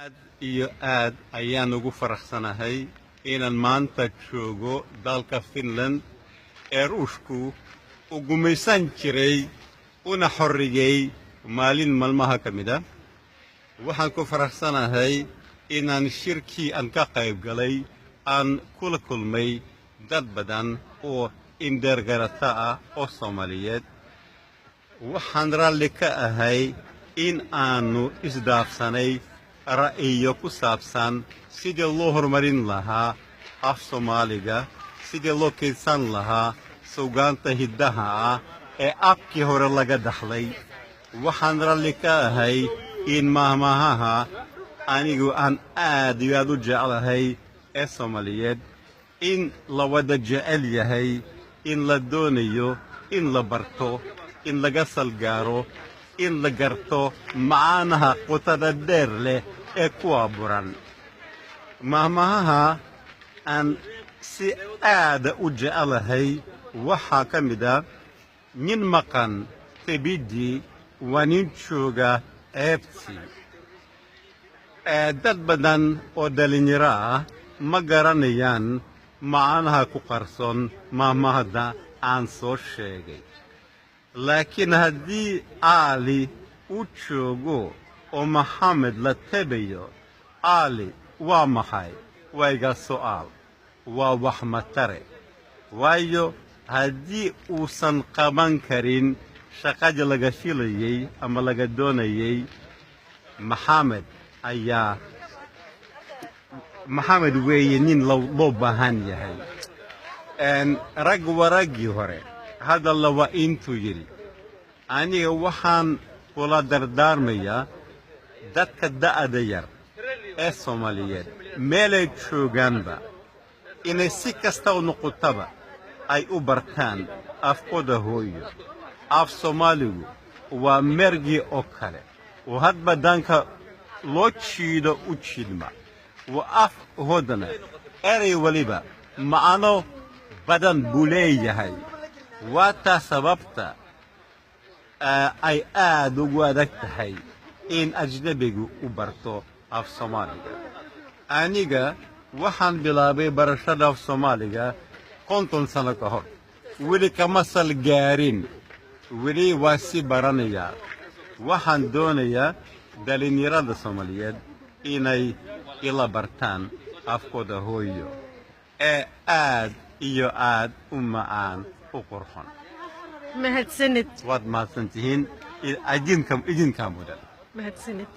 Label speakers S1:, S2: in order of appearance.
S1: Aad iyo aad ayaan ugu faraxsanahay inaan maanta joogo dalka Finland ee Ruushku uu gumaysan jiray una xorriyey maalin maalmaha ka mid ah. Waxaan ku faraxsanahay inaan shirkii aan ka qayb galay aan kula kulmay dad badan oo indheergarata ah oo Soomaaliyeed. Waxaan raalli ka ahay in aanu isdhaafsanay ra'yiyo ku saabsan sidii loo horumarin lahaa af Soomaaliga, sidii loo kaydsan lahaa suugaanta hiddaha ah ee abkii hore laga dhaxlay. Waxaan raalli ka ahay in maahmaahaha anigu aan aad iyo aad u jeclahay ee Soomaaliyeed in la wada jecel yahay, in la doonayo in la barto, in laga salgaaro, in la garto macaanaha qotada dheer leh ee ku abuuran maahmaahaha aan si aada u jecelahay. Waxaa ka mid ah: "Nin maqan tebidii waa nin jooga ceebtii." Dad badan oo dhallinyaro ah ma garanayaan macnaha ku qarsoon maahmaahda aan soo sheegay, laakiin haddii Aali uu joogo oo Maxamed la tebayo, Aali waa maxay? Waa iga su'aal. Waa wax matare, waayo haddii uusan qaban karin shaqadii laga filayey ama laga doonayey, Maxamed ayaa Maxamed weeye nin loo baahan yahay. Rag waraggii hore hadalla waa intuu yidhi. Aniga waxaan kula dardaarmayaa dadka da'da yar ee Soomaaliyeed meelay joogaanba inay si kasta u noqotaba ay u bartaan afkooda hooyo. Af Soomaaligu waa mergii oo kale oo hadba danka loo jiido u jiidma. Waa af hodana, erey waliba macno badan buu leeyahay. Waa taa sababta ay aad ugu adag tahay in ajnabigu u barto af Soomaaliga. Aniga waxaan bilaabay barashada af Soomaaliga 50 sano ka hor, weli kama sal gaarin, weli waa si baranayaa. Waxaan doonayaa dhalinyarada Soomaaliyeed inay ila bartaan afkooda hooyo ee aad iyo aad u macaan, u qurxon.
S2: Mahadsanid.
S1: Waad mahadsan tihiin, idinka mudan.
S2: Mahadsanid.